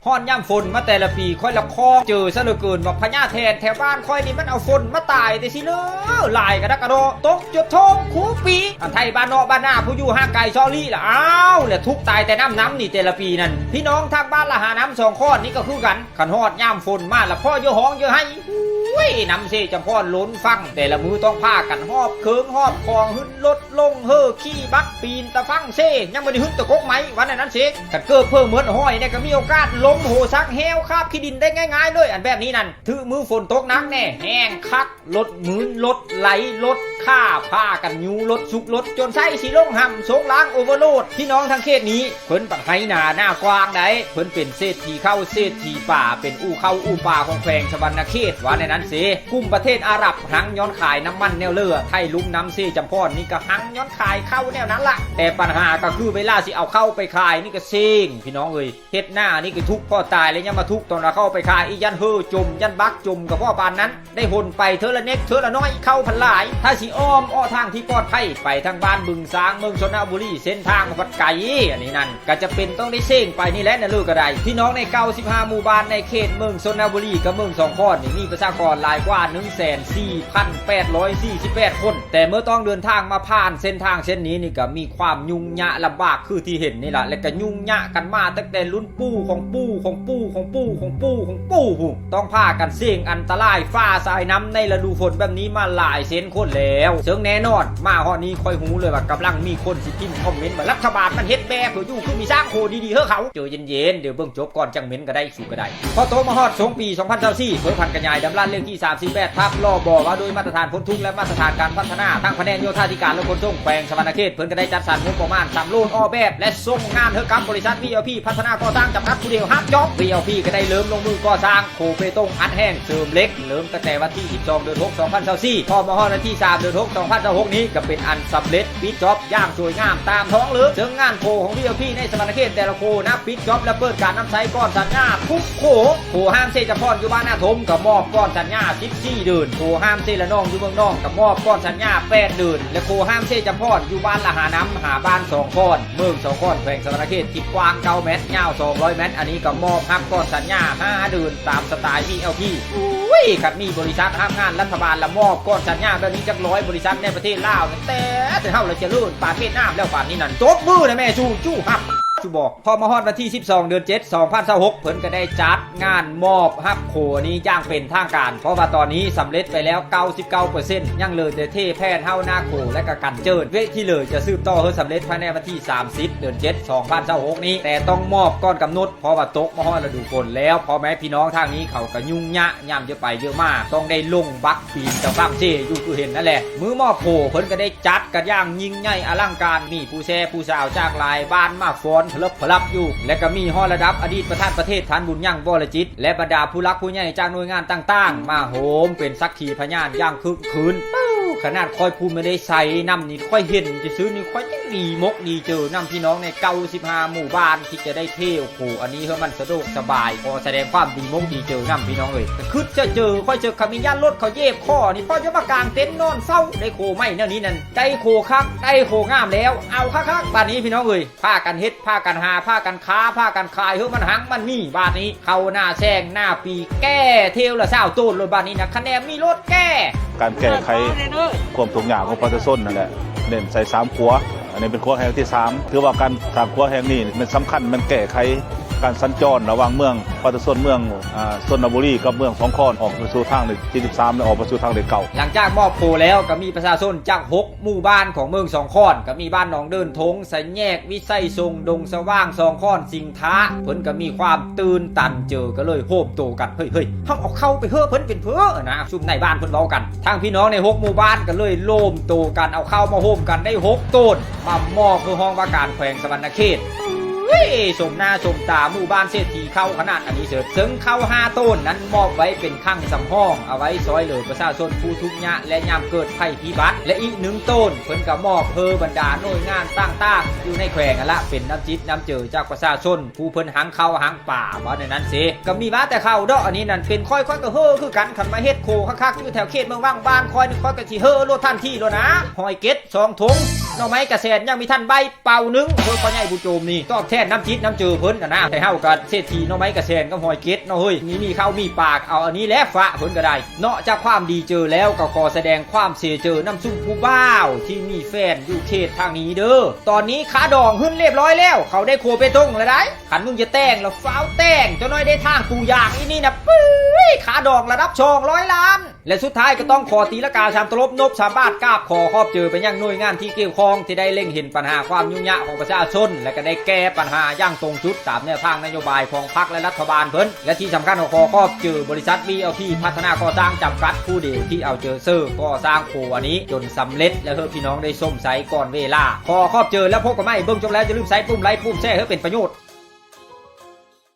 ຮອດຍາມຝົນມາແຕ່ລະປີ ຂ້ອຍລະຂໍເຈີຊະເຫຼືອເກີນວ່າ ພະຍາແຖນແຖວບ້ານຂ້ອຍນີ້ມັນເອົາຝົນມາຕາຍແຕ່ຊິເລີ ຫຼາຍກະດັກກະດໍ ຕົກຈົນໂທມຄູປີ. ອັນໄທບ້ານນອກບ້ານນາ ຜູ້ຢູ່ຫ່າງໄກຊອກຫຼີກລະ ອ້າວ ແລະທຸກຕາຍແຕ່ນ້ຳນຳນີ້ແຕ່ລະປີນັ້ນ. ພີ່ນ້ອງທາງບ້ານລະຫານ້ຳສອງຄອນນີ້ກະຄືກັນ ຄັນຮອດຍາມຝົນມາລະພໍເຢີຮ້ອງເຢີໄຫ້ ໂອ້ຍ ນ້ຳເຊຈຳພອນລົ້ນຝັ່ງ ແຕ່ລະມື້ຕ້ອງພາກັນຫອບເຄື່ອງຫອບຂອງ ຮອບລົດລົງເຮີ ຂີ່ບັກປີນຕາຝັ່ງເຊ ຍັງບໍ່ໄດ້ຮຶດຕະກົກໄມ້ ວ່າແນວນັ້ນເຊ. ຄັນເກີບເຜີເໝິດຫ້ອຍແດ່ກະມີໂອກາດລົ້ມໂຫຊັກແຮ້ວຄາບຂີ້ດິນໄດ້ງ່າຍໆເລີຍ. ອັນແບບນີ້ນັ້ນ ຖືກມື້ຝົນຕົກໜັກແດ່ ແຮງຄັກ ລົດໝືນ ລົດໄຫຼ ລົດຂ້າ ພາກັນຍູ້ລົດ ຊຸກລົດ ຈົນໃສ່ຊິລົງຮ່ຳ ສົ່ງລ້າງໂອເວີໂຫຼດ. ພີ່ນ້ອງທາງເຂດນີ້ ເພິ່ນບັກໄຮ່ນາໜ້າກວ້າງໃດ໋ ເພິ່ນເປັນເສດຖີເຂົ້າເສດຖີປາ ເປັນອູ່ເຂົ້າອູ່ປາຂອງແຂວງສະຫວັນນະເຂດ ວ່າແນວນັ້ນເຊ. ກຸ່ມປະເທດອາຣັບຮັ່ງຍ້ອນຂາຍນ້ຳມັນແນວເຫຼືອ ໄທລຸ່ມນ້ຳເຊຈຳພອນນີ້ກະຮັ່ງຍ້ອນຂາຍເຂົ້າແນວນັ້ນລະ. ແຕ່ປັນຫາກະຄືເວລາຊິເອົາເຂົ້າໄປຂາຍນີ້ກະເຊັງ ພີ່ນ້ອງເອີຍ ເຮັດນານີ້ກະທຸກພໍຕາຍ ແລະຍັງມາທຸກຕອນເອົາເຂົ້າໄປຂາຍອີກ ຢ້ານເຮີຈົມ ຢ້ານບັກຈົມກະພໍປານນັ້ນ. ໄດ້ຫົນໄປເທື່ອລະເນັກເທື່ອລະໜ້ອຍ ເຂົ້າພັນຫຼາຍ. ຖ້າຊິອ້ອມເອາະທາງທີ່ປອດໄພ ໄປທາງບ້ານບຶງຊາງ ເມືອງຊົນນະບູລີ ເສັ້ນທາງມັນພັດໄກ ອັນນີ້ນັ້ນກະຈຳເປັນຕ້ອງໄດ້ເຊັງໄປນີ້ແຫຼະ ນະເລີກະໄດ້. ພີ່ນ້ອງໃນເກົ້າສິບຫ້າໝູ່ບ້ານໃນເຂດເມືອງຊົນນະບູລີກັບເມືອງສອງຄອນນີ້ ມີປະຊາກອນຫຼາຍກວ່າໜຶ່ງແສນສີ່ພັນແປດຮ້ອຍສີ່ສິບແປດຄົນ ແຕ່ເມື່ອຕ້ອງເດີນທາງມາຜ່ານເສັ້ນທາງເສັ້ນນີ້ນີ້ກະມີຄວາມຫຍຸ້ງຍາກລຳບາກຄືທີ່ເຫັນນີ້ລະ ແລະກະຫຍຸ້ງຍາກກັນມາຕັ້ງແຕ່ລຸ້ນ ປູ່ຂອງປູ່ຂອງປູ່ຂອງປູ່ຂອງປູ່ຂອງປູ່ຂອງປູ່ພຸ້ນ ຕ້ອງພາກັນເສັງອັນຕະລາຍຝ່າສາຍນ້ຳໃນລະດູຝົນແບບນີ້ມາຫຼາຍເຊັ່ນຄົນແລ້ວ. ເຊິ່ງແນ່ນອນ ມາຮອດນີ້ຂ້ອຍຮູ້ເລີຍວ່າກຳລັງມີຄົນຊິພິມຄອມເມັນວ່າ ລັດຖະບານມັນເຮັດແບບເພື່ອຢູ່ຄືມີຊ້າງໂຄດີໆເຮີເຂົາ. ໃຈເຢັນໆ ດຽວເບິ່ງຈົບກ່ອນຈັ່ງເມັນກະໄດ້ ກະໄດ້. ພໍຕົກມາຮອດສົງປີສອງພັນຊາວສີ່ ເພິ່ນຜັນຂະຫຍາຍດຳລັດເລກທີສາມສິບແປດ ທັບ ລບ ວ່າດ້ວຍມາດຕະຖານພົ້ນທຸກ ແລະ ມາດຕະຖານການພັດທະນາ. ທາງພະແນກໂຍທາທິການ ແລະ ຂົນສົ່ງແຂວງສະຫວັນນະເຂດ ເພິ່ນກະໄດ້ຈັດສັນງົບປະມານສຳຫຼວດອອກແບບ ແລະ ສົ່ງງານໃຫ້ກັບບໍລິສັດ ວີແອລພີ ພັດທະນາກໍ່ສ້າງ ຈຳກັດ ຜູ້ດຽວຮັບຈອບ. ວີແອລພີ ກະໄດ້ເລີ່ມລົງມືກໍ່ສ້າງໂຄເບຕົງອັດແຮງເສີມເຫຼັກ ເລີ່ມຕັ້ງແຕ່ວັນທີສິບສອງ ເດືອນຫົກ ສອງພັນຊາວສີ່ ພໍມາຮອດວັນທີສາມ ເດືອນຫົກ ສອງພັນຊາວຫົກນີ້ກະເປັນອັນສຳເລັດປິດຈອບຢ່າງສວຍງາມຕາມທ້ອງເລິກ. ເຊິ່ງງານໂຄຂອງ ວີແອລພີ ໃນສະຫວັນນະເຂດແຕ່ລະໂຄນະ ປິດຈອບ ແລະ ເປີດການນຳໃຊ້ກ່ອນສັນຍາທຸກໂຄ. ໂຄຮ່າມເຊຈຳພອນຢູ່ບ້ານນາທົມກະມອບກ່ອນສັນຍາສິບສີ່ເດືອນ, ໂຄຮ່າມເຊລະນອງຢູ່ເມືອງນອງກະມອບກ່ອນສັນຍາແປດເດືອນ ແລະ ໂຄຮ່າມເຊຈຳພອນຢູ່ບ້ານລະຫານ້ຳ ຫາບ້ານສອງຄອນ ເມືອງສອງຄອນ ແຂວງສະຫວັນນະເຂດ ທີ່ກວ້າງເກົ້າແມັດ ຍາວສອງຮ້ອຍແມັດ ອັນນີ້ກະມອບຮັບກ່ອນສັນຍາຫ້າເດືອນ ຕາມສະໄຕລ໌ ວີແອລພີ. ໂອ້ຍ ຄັນມີບໍລິສັດຮັບງານລັດຖະບານລະມອບກ່ອນສັນຍາແບບນີ້ຈັກຮ້ອຍບໍລິສັດໃນປະເທດລາວ ແຕ່ ແຕ່ເຮົາລະຈະເລີນປານຫວຽດນາມແລ້ວປານນີ້ນັ້ນ. ຕົບມືນະແມ່ ຊູ ຈູ້ຮັບ ຊູບໍ. ພໍມາຮອດວັນທີສິບສອງ ເດືອນເຈັດ ສອງພັນຊາວຫົກ ເພິ່ນກະໄດ້ຈັດງານມອບຮັບໂຄນີ້ຢ່າງເປັນທາງການ ເພາະວ່າຕອນນີ້ສຳເລັດໄປແລ້ວເກົ້າສິບເກົ້າເປີເຊັນ ຍັງເຫຼືອແຕ່ເທແຜ່ນເຫົ້າໜ້າໂຄ ແລະ ກະກັນເຈີນ. ເວທທີ່ເຫຼືອຈະສືບຕໍ່ໃຫ້ສຳເລັດພາຍໃນວັນທີສາມສິບ ເດືອນເຈັດ ສອງພັນຊາວຫົກນີ້ ແຕ່ຕ້ອງມອບກ່ອນກຳນົດ ເພາະວ່າຕົກມາຮອດລະດູຝົນແລ້ວ ພໍ່ແມ່ພີ່ນ້ອງທາງນີ້ເຂົາກະຫຍຸ້ງຍາກ ຍາມເຢີໄປເຢີມາ ຕ້ອງໄດ້ລົງບັກປີນຕາຝັ່ງເຊຢູ່ຄືເຫັນນັ້ນແຫຼະ. ມື້ມອບໂຄເພິ່ນກະໄດ້ຈັດກັນຢ່າງຍິ່ງໃຫຍ່ອະລັງການ ມີຜູ້ແຊຜູ້ສາວຈາກຫຼາຍບ້ານມາຟ້ອນພະເລິບພະລັບຢູ່ ແລະ ກະມີຮອດລະດັບອະດີດປະທານປະເທດ ທ່ານ ບຸນຍັງ ວໍລະຈິດ ແລະ ບັນດາຜູ້ຫຼັກຜູ້ໃຫຍ່ຈາກໜ່ວຍງານຕ່າງໆ ມາໂຮມເປັນສັກ ຂີພະຍານຢ່າງຄຶກຄື້ນ. ເອົ້າ ຂະໜາດຂ້ອຍຜູ້ບໍ່ໄດ້ໃສ່ນ້ຳນີ້ ຂ້ອຍເຫັນຊື່ໆນີ້ ຂ້ອຍຍັງດີມົກດີເຈີນຳພີ່ນ້ອງໃນເກົ້າສິບຫ້າໝູ່ບ້ານທີ່ຈະໄດ້ເທໂຄອັນນີ້ ເພື່ອມັນສະດວກສະບາຍ. ຂໍສະແດງຄວາມດີມົກດີເຈີນຳພີ່ນ້ອງເອີຍ. ຄຶດຈະເຈີຂ້ອຍເຈີ ຄັນມີຢ້ານລົດເຂົາເຢບຂໍ້ນີ້ ພໍ່ຈະມາກາງເຕັນນອນເຝົ້າ. ໄດ້ໂຄໃໝ່ແນວນີ້ນັ້ນ ໄດ້ໂຄຄັກ ໄດ້ໂຄງາມແລ້ວ ເອົາຄັກໆ ບາດນີ້ພີ່ນ້ອງເອີຍ. ພາກັນເຮັດ ພາກັນຫາ ພາກັນຄ້າ ພາກັນຂາຍ ເຮີ້ ມັນຮັ່ງມັນມີ. ບາດນີ້ເຂົ້າໜ້າແຊງໜ້າປີ ແກ້ເທວລະຊາວໂຕນໂລດ ບາດນີ້ນະ ຄະແນນມີລົດແກ້. ການແກ້ໄຂຄວາມທຸກຍາກຂອງປະຊາຊົນນັ້ນແຫຼະ ເນັ້ນໃສ່ສາມຂົວ. ອັນນີ້ເປັນຂົວແຫ່ງທີສາມ ຖືວ່າການສ້າງຂົວແຫ່ງນີ້ແມ່ນສຳຄັນ ແມ່ນແກ້ໄຂການສັນຈອນລະຫວ່າງເມືອງ ປະຊາຊົນເມືອງ ອາ ຊົນນະບູລີ ກັບເມືອງສອງຄອນ ອອກໄປສູ່ທາງເລກທີສິບສາມ ແລະ ອອກໄປສູ່ທາງເລກເກົ້າ. ຫຼັງຈາກມອບໂຄແລ້ວ ກະມີປະຊາຊົນຈາກຫົກ ໝູ່ບ້ານຂອງເມືອງສອງຄອນ ກະມີບ້ານໜອງເດີນທົງ ສະແຍກ ວິໄຊຊົງ ດົງສະຫວ່າງ ສອງຄອນ ສິງທາ ເພິ່ນກະມີຄວາມຕື່ນຕັນເຈີ ກະເລີຍໂຮມໂຕກັນ ເຮີ້ຍໆ ເຮົາເອົາເຂົ້າໄປເຮີ້ເພິ່ນເປັນເພີ້ນະ ຊຸມນາຍບ້ານເພິ່ນເວົ້າກັນ. ທາງພີ່ນ້ອງໃນຫົກໝູ່ບ້ານກະເລີຍໂລມໂຕກັນ ເອົາເຂົ້າມາໂຮມກັນໄດ້ຫົກໂຕນ ມາມອບໃຫ້ຫ້ອງວ່າການແຂວງສະຫວັນນະເຂດ. ເອີຍ ສົມໜ້າສົມຕາໝູ່ບ້ານເສດຖີເຂົ້າຂະໜາດອັນນີ້ເສີດ. ເຊິ່ງເຂົ້າຫ້າໂຕນນັ້ນມອບໄວ້ເປັນຄັງສຳຮອງ ເອົາໄວ້ຊ່ອຍເຫຼືອປະຊາຊົນຜູ້ທຸກຍາກ ແລະ ຍາມເກີດໄພພິບັດ ແລະ ອີກໜຶ່ງໂຕນ ເພິ່ນກະມອບເຮີບັນດາໜ່ວຍງານຕ່າງໆຢູ່ໃນແຂວງຫັ້ນລະ ເປັນນ້ຳຈິດນ້ຳເຈີຈາກປະຊາຊົນ ຜູ້ເພິ່ນຮັ່ງເຂົ້າຮັ່ງປາ ວ່າແນວນັ້ນເຊ. ກະມີວ່າແຕ່ເຂົ້າດອກ ອັນນີ້ນັ້ນເປັນຂ້ອຍ ຂ້ອຍກະເຮີ້ຄືກັນ. ຄັນມາເຮັດໂຄຄັກໆຢູ່ແຖວເຂດເມືອງວັງບ້ານຂ້ອຍນີ້ ຂ້ອຍກະຊິເຮີ້ໂລດທັນທີໂລດນະ ຮ້ອຍເຈັດ ສອງຖົງ. ໜໍ່ໄມ້ກະແສນຍັງມີທັນໃບເປົ່າໜຶ່ງ. ໂອ້ຍ ພໍ່ໃຫຍ່ບຸນໂຈມນີ້ຕອບແທນນ້ຳຈິດນ້ຳເຈີເພິ່ນຫັ້ນນະ. ແຕ່ເຮົາກໍເສດຖີໜໍ່ໄມ້ກະແສນກັບຫອຍເກັດເນາະເຮີ້ຍ. ມີ ມີເຂົ້າມີປາກ ເອົາອັນນີ້ແຫຼະຝາກເພິ່ນກໍໄດ້. ນອກຈາກຄວາມດີເຈີແລ້ວ ກໍຂໍສະແດງຄວາມເສເຈີນຳຊຸມຜູ້ບ່າວທີ່ມີແຟນຢູ່ເຂດທາງນີ້ເດີ. ຕອນນີ້ຄາດອງຫຶ້ນລຽບຮ້ອຍແລ້ວ ເຂົາໄດ້ຄົວເປຕົງແລ້ວໄດ໋. ຄັນມຶງຈະແຕ່ງລະຟ້າວແຕ່ງ ເຈົ້ານ້ອຍໄດ້ທາງປູຢາງອີ່ນີ້ນະ ປຶ້ຍ ຄາດອງລະດັບສອງຮ້ອຍລ້ານ. ແລະ ສຸດທ້າຍກໍຕ້ອງຂໍຕີລະກາສາມຕະຫຼົບ ນົບສາມບາດ ກາບຂໍຂອບເຈີໄປຍັງໜ່ວຍງານທີ່ກ່ຽວຂ້ອງ ທີ່ໄດ້ເລັງເຫັນບັນຫາຄວາມຫຍຸ້ງຍາກຂອງປະຊາຊົນ ແລະ ກໍໄດ້ແກ້ບັນຫາຢ່າງຕົງຈຸດຕາມແນວທາງນະໂຍບາຍຂອງພັກ ແລະ ລັດຖະບານເພິ່ນ. ແລະ ທີ່ສຳຄັນກໍຂໍຂອບເຈີບໍລິສັດ ວີແອລພີ ພັດທະນາກໍ່ສ້າງຈຳກັດ ຜູ້ດຽວທີ່ເອົາໃຈໃສ່ກໍ່ສ້າງຂົວນີ້ຈົນສຳເລັດ ແລະ ເຮີ້ພີ່ນ້ອງໄດ້ຊົມໃຊ້ກ່ອນເວລາ. ຂໍຂອບເຈີ ແລ້ວພົບກັນໃໝ່. ເບິ່ງຈົບແລ້ວຢ່າລືມໃສ່ປຸ່ມໄລ ປຸ່ມແຊ ເພື່ອເປັນປະໂຫຍດ.